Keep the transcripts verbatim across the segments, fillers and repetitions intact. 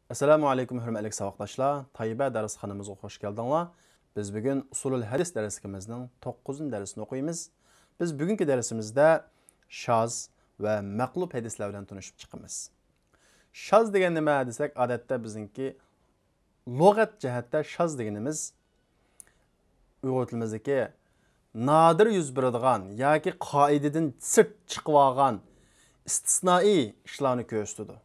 ئەسسالامۇ ئەلەيكۇم، ھۆرمەتلىك ساۋاقداشلار. تايبە دەرسخانىمىزغا خوش كەلدىڭلار. بىز بۈگۈن ئۇسۇلۇل ھەدىس دەرسلىكىمىزنىڭ توققۇزىنچى دەرسىنى ئوقۇيمىز. بىز بۈگۈنكى دەرسىمىزدە شاز ۋە مەقلۇب ھەدىسلەر بىلەن تونۇشۇپ چىقىمىز. شاز دېگەن نېمە دېسەك، ئادەتتە بىزنىڭكى لۇغەت جەھەتتە شاز دېگىنىمىز ئۇيغۇر تىلىمىزدىكى نادىر يۈز بېرىدىغان ياكى قائىدىدىن سىرت چىقىۋالغان ئىستىسنائىي ئىشلارنى كۆرسىتىدۇ.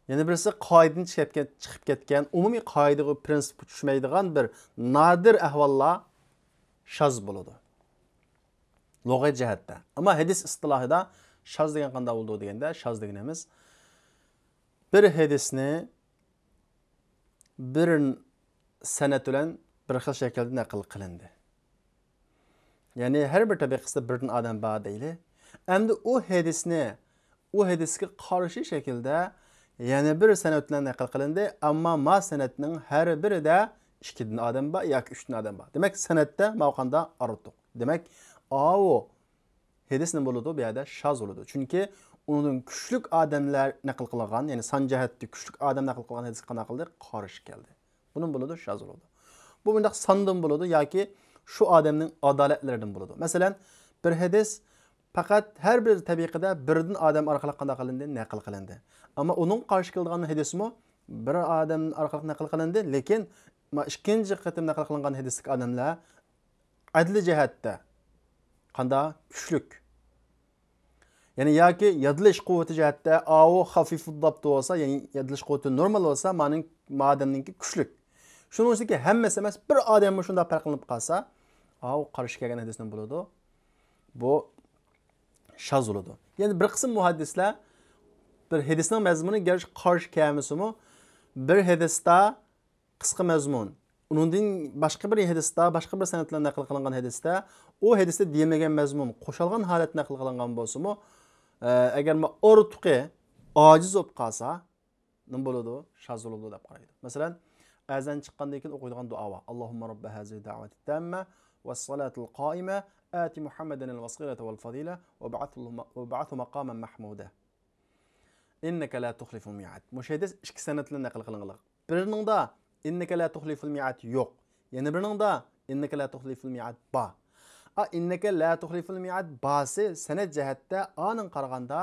يەنە بىرسى قائىدىدىن چىقىپ كەت-، چىقىپ كەتكەن، ئومۇمىي قائىدىگە، پىرىنسىپقا چۈشمەيدىغان بىر نادىر ئەھۋاللار شاز بولىدۇ. لۇغەت جەھەتتە. ئەمما ھەدىس ئىستىلاھىدا شاز دېگەن قانداق بولىدۇ دېگەندە، شاز دېگىنىمىز بىر ھەدىسنى بىر سەنەد بىلەن بىر خىل شەكىلدە نەقىل قىلىندى. يەنى ھەر بىر تەبىقىسىدە بىردىن ئادەم بار دەيلى. ئەمدى ئۇ ھەدىسنى، ئۇ ھەدىسكە قارشى شەكىلدە يەنە بىر سەنەد بىلەن نەقىل قىلىندى. ئەمما ما سەنەدنىڭ ھەر بىرىدە ئىككىدىن ئادەم بار ياكى ئۈچتىن ئادەم بار. دېمەك، سەنەدتە ماۋۇ قاندا ئارتۇق. دېمەك، ئاۋۇ ھەدىس نېمە بولىدۇ؟ بۇ يەردە شاز بولىدۇ. چۈنكى ئۇنىڭدىن كۈچلۈك ئادەملەر نەقىل قىلغان، يەنى سان جەھەتتە كۈچلۈك ئادەم نەقىل قىلغان ھەدىسكە قانداق قىلدى؟ قارشى كەلدى. بۇنىڭ بولىدۇ، شاز بولىدۇ. بۇ مۇنداق ساندىن بولىدۇ ياكى شۇ ئادەمنىڭ ئادالەتلىرىدىن بولىدۇ. مەسىلەن، بىر ھەدىس پەقەت ھەر بىر تەبىقىدە بىردىن ئادەم ئارقىلىق قانداق قىلىندى؟ نەقىل قىلىندى. ئەمما ئۇنىڭغا قارشى كېلىدىغان ھەدىسمۇ بىر ئادەم ئارقىلىق نەقىل قىلىندى، لېكىن ما ئىككىنچى قېتىم نەقىل قىلىنغان ھەدىستىكى ئادەملەر ئەدلى جەھەتتە قانداق؟ كۈچلۈك. يەنى ياكى يادلاش قۇۋۋىتى جەھەتتە ئاۋۇ خەفىفۇددابت بولسا، يەنى يادلاش قۇۋۋىتى نورمال بولسا، مانىڭ، ما ئادەمنىڭكى كۈچلۈك. شۇنىڭ ئىچىدىكى ھەممىسى ئەمەس، بىر ئادەممۇ شۇنداق پەرقلىنىپ قالسا، ئاۋۇ قارشى كەلگەن ھەدىس نېمە بولىدۇ؟ بۇ شاز بولىدۇ. يەنى بىر قىسىم مۇھەددىسلەر بىر ھەدىسنىڭ مەزمۇنى گەرچە قارشى كەلمىسىمۇ، بىر ھەدىستە قىسقا مەزمۇن، ئۇنىڭدىن باشقا بىر ھەدىستە، باشقا بىر سەنەد بىلەن نەقىل قىلىنغان ھەدىستە، ئۇ ھەدىستە دېيىلمىگەن مەزمۇن قوشۇلغان ھالەتتە نەقىل قىلىنغان بولسىمۇ، ئە، ئەگەر ما ئارتۇقى ئاجىز بولۇپ قالسا، نېمە بولىدۇ؟ شاز بولىدۇ دەپ قارايدۇ. مەسىلەن، ئەزان چىققاندىن كېيىن ئوقۇيدىغان دۇئا بار. اللهم رب هذه الدعوة التامة والصلاة القائمة آت محمدا الوسيلة والفضيلة وابعثه م-، وابعثه مقاما محمودا. إنك لا تخلف الميعاد. مۇشۇ ھەدىس ئىككى سەنەد بىلەن نەقىل قىلىنغانلىق. بىرىنىڭدا إنك لا تخلف الميعاد يوق. يەنە بىرىنىڭدا إنك لا تخلف الميعاد بار. ئا، إنك لا تخلف الميعاد بارسى سەنەد جەھەتتە ئانىڭ قارىغاندا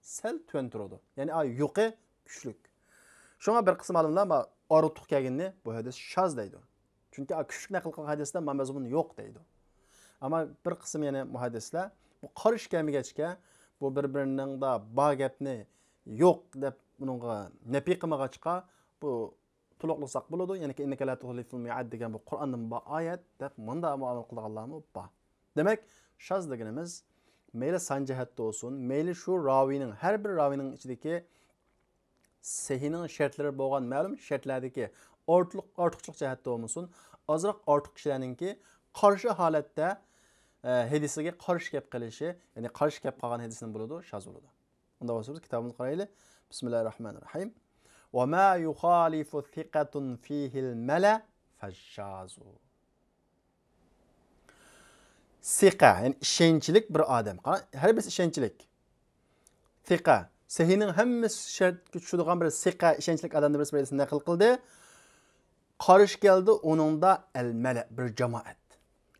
سەل تۆۋەن تۇرىدۇ. يەنى ئا يۇقى كۈچلۈك. شۇڭا بىر قىسىم ئالىملار ما ئارتۇق كەلگىنىنى بۇ ھەدىس شاز دەيدۇ. چۈنكى ئا كۈچلۈك نەقىل قىلغان ھەدىستە ما مەزمۇن يوق دەيدۇ. ئەمما بىر قىسىم يەنە مۇھەددىسلەر بۇ قارشى كەلمىگەچكە، بۇ بىر-بىرىنىڭدا بار گەپنى يوق دەپ ئۇنىڭغا نەپى قىلمىغاچقا، بۇ تولۇقلىساق بولىدۇ. يەنى ئىننەكە لا تۇخلىفۇل مىئاد دېگەن بۇ قۇرئاندىن بار ئايەت دەپ مۇنداق مۇئامىلە قىلىدىغانلارمۇ بار. دېمەك، شاز دېگىنىمىز مەيلى سان جەھەتتە بولسۇن، مەيلى شۇ راۋىنىڭ، ھەر بىر راۋىنىڭ ئىچىدىكى سەھىھنىڭ شەرتلىرى بولغان مەلۇم شەرتلەردىكى ئارتۇق-، ئارتۇقچىلىق جەھەتتە بولمىسۇن، ئازراق ئارتۇق كىشىلەرنىڭكى قارشى ھالەتتە، ئە، ھەدىسىگە قارشى كەپ قېلىشى، يەنى قارشى كەپ قالغان ھەدىسنى بولىدۇ، شاز بولىدۇ. ئۇنداق بولسا بىز كىتابىمىزغا قارايلى. بىسمىللاھىرراھمانىرراھىم. وما يخالف ثقة فيه الملا فالشاذ. سىقە، يەنى ئىشەنچلىك بىر ئادەم. قارا، ھەر بىرسى ئىشەنچلىك. سىقە، سەھىھنىڭ ھەممە شەرتكە چۈشىدىغان بىر سىقە، ئىشەنچلىك ئادەمدىن بىرسى بىر ھەدىسنى نەقىل قىلدى. قارشى كەلدى ئۇنىڭدا ئەل مەلە، بىر جامائەت.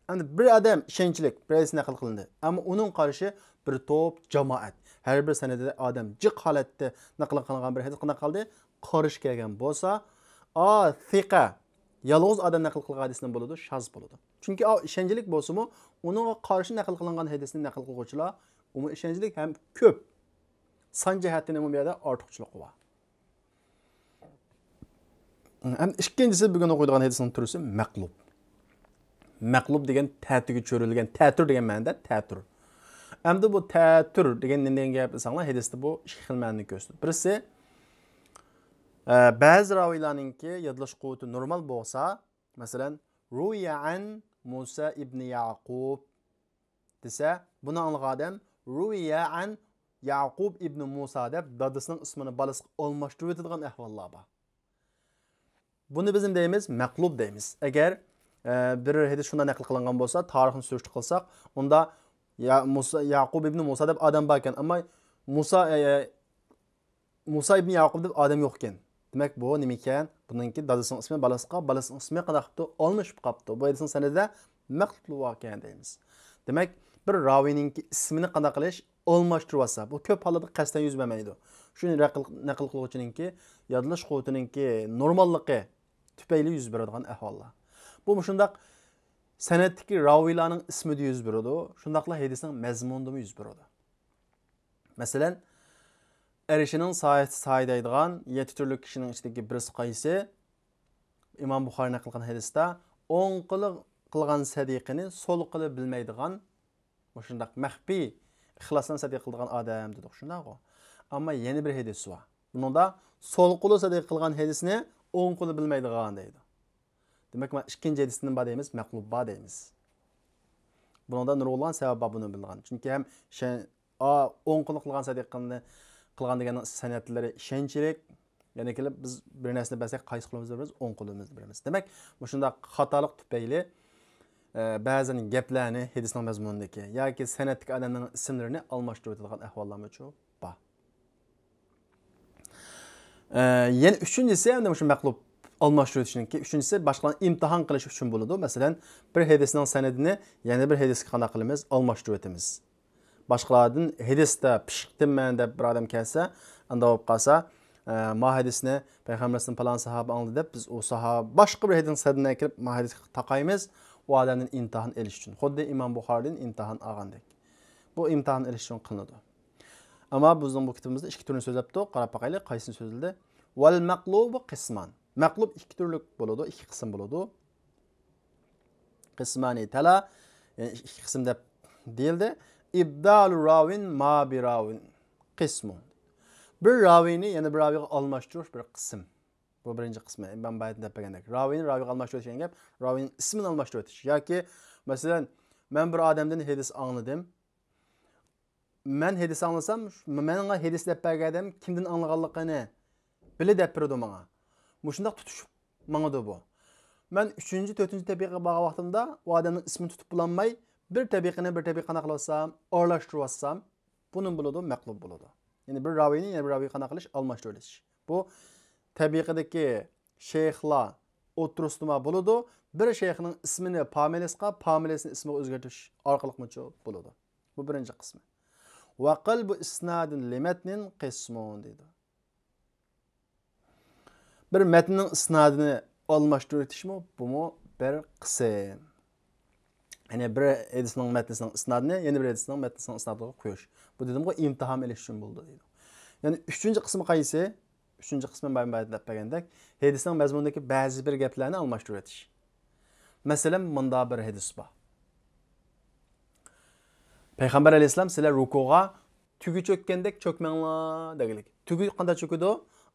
ئەمدى بىر ئادەم ئىشەنچلىك، بىر ھەدىس نەقىل قىلىندى. ئەمما ئۇنىڭ قارشى بىر توپ جامائەت. ھەر بىر سەنەدىدە ئادەم جىق ھالەتتە نەقىل قىلىنغان بىر ھەدىس قانداق قىلدى؟ قارشى كەلگەن بولسا، ئا، سىقە، يالغۇز ئادەم نەقىل قىلغان ھەدىسنى بولىدۇ، شاز بولىدۇ. چۈنكى ئا، ئىشەنچلىك بولسىمۇ، ئۇنىڭغا قارشى نەقىل قىلىنغان ھەدىسنى نەقىل قىلغۇچىلار، ئۇمۇ ئىشەنچلىك ھەم كۆپ. سان جەھەتتىن ئۇمۇ بۇ يەردە ئارتۇقچىلىقى بار. ھەم ئىككىنچىسى، بۈگۈن ئوقۇيدىغان ھەدىسنىڭ تۈرىسى مەقلۇب. مەقلۇب دېگەن تەتۈرگە چۆرۈلگەن، تەتۈر دېگەن مەنىدە تەتۈر. ئەمدى بۇ تەتۈر دېگەن نېمە دېگەن گەپ دېسەڭلار، ھەدىستە بۇ ئىككى خىل مەنىنى كۆرسىتىدۇ. بىرسى، ئە، بەزى راۋىيلارنىڭكى يادلاش قۇۋۋىتى نورمال بولسا، مەسىلەن، رويە ئەن مۇسا ئىبنى يەقۇب دېسە، بۇنى ئاڭلىغان ئادەم رويە ئەن يەقۇب ئىبنى مۇسا دەپ دادىسىنىڭ ئىسمىنى بالىسىغا ئالماشتۇرۇۋېتىدىغان ئەھۋاللار بار. بۇنى بىز نېمە دەيمىز؟ مەقلۇب دەيمىز. ئەگەر، ئە، بىر ھەدىس شۇنداق نەقىل قىلىنغان بولسا، تارىخنى سۈرۈشتە قىلساق، ئۇندا يا-، مۇسا، يەقۇب ئىبنى مۇسا دەپ ئادەم بار ئىكەن، ئەمما مۇسا، ئە، مۇسا ئىبنى يەقۇب دەپ ئادەم يوق ئىكەن. دېمەك، بۇ نېمىكەن؟ بۇنىڭكى دادىسىنىڭ ئىسمى بالىسىغا، بالىسىنىڭ ئىسمى قانداق قىپتۇ؟ ئالمىشىپ قاپتۇ. بۇ ھەدىسنىڭ سەنىدىدە مەخلۇت بار ئىكەن دەيمىز. دېمەك، بىر راۋىينىڭكى ئىسمىنى قانداق قىلىش؟ ئالماشتۇرۇۋالسا. بۇ كۆپ ھاللاردا قەستەن يۈز بەرمەيدۇ. شۇنى نەقىل، نەقىل قىلغۇچىنىڭكى، يادلاش قۇۋۋىتىنىڭكى نورماللىقى تۈپەيلى يۈز بېرىدىغان ئەھۋاللار. بۇ مۇشۇنداق سەنەدتىكى راۋىيلارنىڭ ئىسمىدا يۈز بېرىدۇ، شۇنداقلا ھەدىسنىڭ مەزمۇنىدىمۇ يۈز بېرىدۇ. مەسىلەن، ئەرشىنىڭ سايىسى سايىدەيدىغان يەتتە تۈرلۈك كىشىنىڭ ئىچىدىكى بىرسى قايسى؟ ئىمام بۇخارى نەقىل قىلغان ھەدىستە، ئوڭ قولى قىلغان سەدىقىنى سول قولى بىلمەيدىغان، مۇشۇنداق مەخپىي ئىخلاسنى سەدىقە قىلىدىغان ئادەم دېدۇق، شۇنداقغۇ؟ ئەمما يەنە بىر ھەدىس بار. بۇنىڭدا سول قولى سەدىقە قىلغان ھەدىسنى ئوڭ قولى بىلمەيدىغان دەيدۇ. دېمەك، مانا ئىككىنچى ھەدىستىن بار دەيمىز، مەقلۇب بار دەيمىز. بۇنىڭدا نۇرغۇنلىغان سەۋەب بار بۇنى بىلىدىغان. چۈنكى ھەم شە-، ئا، ئوڭ قولى قىلغان سەدىقىنى قىلغان دېگەننىڭ سەنەدلىرى ئىشەنچلىك. يەنە كېلىپ بىز بىر نەرسىنى بەرسەك، قايسى قولىمىزدا بېرىمىز؟ ئوڭ قولىمىزدا بېرىمىز. دېمەك، مۇشۇنداق خاتالىق تۈپەيلى، ئە، بەزەن گەپلەرنى ھەدىسنىڭ مەزمۇنىدىكى ياكى سەنەدتىكى ئادەمنىڭ ئىسىملىرىنى ئالماشتۇرۇۋېتىدىغان ئەھۋاللارمۇ بار. ئە، يەنە ئۈچىنچىسى، ئەمدى مۇشۇ مەقلۇب ئالماشتۇرۇۋېتىشنىڭكى ئۈچىنچىسى باشقىلارنى ئىمتىھان قىلىش ئۈچۈن بولىدۇ. مەسىلەن، بىر ھەدىسنىڭ سەنىدىنى يەنە بىر ھەدىسكە قانداق قىلىمىز؟ ئالماشتۇرۇۋېتىمىز. باشقىلاردىن ھەدىستە پىشقىتىمەن دەپ بىر ئادەم كەلسە، ئانداق بولۇپ قالسا، ئە، ما ھەدىسنى پەيغەمبىرىمىزدىن پالان ساھابە ئاڭلىدى دەپ، بىز ئۇ ساھابە باشقا بىر ھەدىسنىڭ سەنىدىنى ئەكىرىپ، ما ھەدىسكە تاقايمىز، ئۇ ئادەمدىن ئىمتىھان ئېلىش ئۈچۈن. خۇددى ئىمام بۇخارىدىن ئىمتىھان ئالغاندەك. بۇ ئىمتىھان ئېلىش ئۈچۈن قىلىنىدۇ. ئەمما بىزنىڭ بۇ كىتابىمىزدا ئىككى تۈرنى سۆزلەپتۇ. قاراپ باقايلى، قايسىنى سۆزلىدى؟ ۋەل مەقلۇبۇ قىسمان. مەقلۇب ئىككى تۈرلۈك بولىدۇ، ئىككى قىسىم بولىدۇ. قىسمانى تەلا، يەنى ئىككى قىسىم دەپ دېيىلدى. ئىبدالۇ راۋىن ما بىراۋىن قىسمۇ. بىر راۋىنى يەنە بىر راۋىغا ئالماشتۇرۇش بىر قىسىم. بۇ بىرىنچى قىسمى. ئىمام بايىتىن دەپ بەرگەندەك. راۋىنى راۋىغا ئالماشتۇرۇش دېگەن گەپ، راۋىنىڭ ئىسمىنى ئالماشتۇرۇۋېتىش. ياكى، مەسىلەن، مەن بىر ئادەمدىن ھەدىس ئاڭلىدىم. مەن ھەدىس ئاڭلىسام، ماڭا ھەدىس دەپ بەرگەن ئادەم كىمدىن ئاڭلىغانلىقىنى بىلە دەپ بېرىدۇ ماڭا. مۇشۇنداق تۇتۇشۇپ ماڭىدۇ بۇ. مەن ئۈچىنچى، تۆتىنچى تەبىقىگە بارغان ۋاقتىمدا ئۇ ئادەمنىڭ ئىسمىنى تۇتۇپ بولالماي، بىر تەبىقىنى بىر تەبىقە قانداق قىلىۋاتسام، ئارىلاشتۇرۇۋاتسام، بۇنى بولىدۇ، مەقلۇب بولىدۇ. يەنى بىر راۋىنى يەنە بىر راۋىگە قانداق قىلىش؟ ئالماشتۇرۇۋېلىش. بۇ تەبىقىدىكى شەيخلار ئوتتۇرىسىدىمۇ بولىدۇ. بىر شەيخنىڭ ئىسمىنى پامىلىسىغا، پامىلىسىنى ئىسمىغا ئۆزگەرتىش ئارقىلىقمۇچۇ بولىدۇ. بۇ بىرىنچى قىسمى. ۋەقەلبۇ ئىسنادىن لىمەتنىن قىسمۇن دەيدۇ. بىر مەتننىڭ ئىسنادىنى ئالماشتۇرۇۋېتىشمۇ، بۇمۇ بىر قىسىم. يەنى بىر ھەدىسنىڭ مەتنىسىنىڭ ئىسنادىنى يەنە بىر ھەدىسنىڭ مەتنىسىنىڭ ئىسنادىغا قويۇش. بۇ دېدىمغۇ، ئىمتىھان ئېلىش ئۈچۈن بولىدۇ دەيدۇ. يەنى ئۈچىنچى قىسمى قايسى؟ ئۈچىنچى قىسمى بايام بايا دەپ بەرگەندەك، ھەدىسنىڭ مەزمۇنىدىكى بەزى بىر گەپلەرنى ئالماشتۇرۇۋېتىش. مەسىلەن، مۇندا بىر ھەدىس بار. پەيغەمبەر ئەلەيھىسسالام، سىلەر رۇكۇغا تۈگە چۆككەندەك چۆكمەڭلار دېگىلىك. تۈگە قانداق چۆكىدۇ؟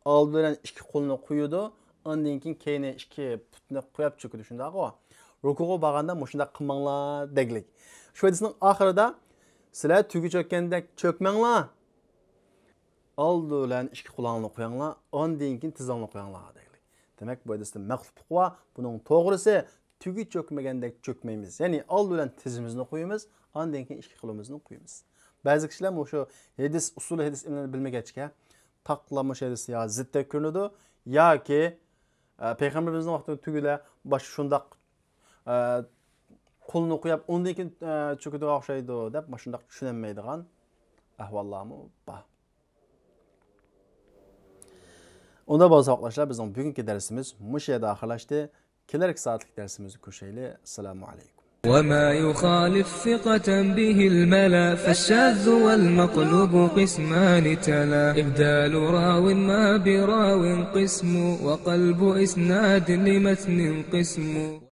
ئالدى بىلەن ئىككى قولىنى قويىدۇ، ئاندىن كېيىن كەينى ئىككى پۇتىنى قويۇپ چۆكىدۇ، شۇنداقغۇ؟ رۇكۇغا بارغاندا مۇشۇنداق قىلماڭلار دېگىلىك. شۇ ھەدىسنىڭ ئاخىرىدا، سىلەر تۈگە چۆككەندەك چۆكمەڭلار، ئالدى بىلەن ئىككى قولۇڭلارنى قويۇڭلار، ئاندىن كېيىن تىزىڭلارنى قويۇڭلار دېگىلىك. دېمەك، بۇ ھەدىستە مەخلۇپلۇق بار. بۇنىڭ توغرىسى، تۈگە چۆكمىگەندەك چۆكمەيمىز. يەنى ئالدى بىلەن تىزىمىزنى قويىمىز، ئاندىن كېيىن ئىككى قولىمىزنى قويىمىز. بەزى كىشىلەر مۇشۇ ھەدىس، ئۇسۇلى ھەدىس ئىلمىنى بىلمىگەچكە، تاقلا مۇشۇ ھەدىس يا زىتتەك كۆرۈنىدۇ، ياكى، ئە، پەيغەمبىرىمىزنىڭ ۋاقتىدا تۈگىلەر باشقا شۇنداق، ئە، قولىنى قويۇپ، ئۇندىن كېيىن، ئە، چۆكىدىغان ئوخشايدۇ دەپ، مۇشۇنداق چۈشىنەلمەيدىغان ئەھۋاللارمۇ بار. ئۇندا بولسا، ئوقۇغۇچىلار، بىزنىڭ بۈگۈنكى دەرسىمىز مۇشۇ يەردە ئاخىرلاشتى. كېلەركى سائەتلىك دەرسىمىزدە كۆرۈشەيلى. ئەسسالامۇ ئەلەيكۇم. وما يخالف ثقة به الملا فالشاذ والمقلوب قسمان تلا. إبدال راو ما براو قسم، وقلب إسناد لمتن قسم.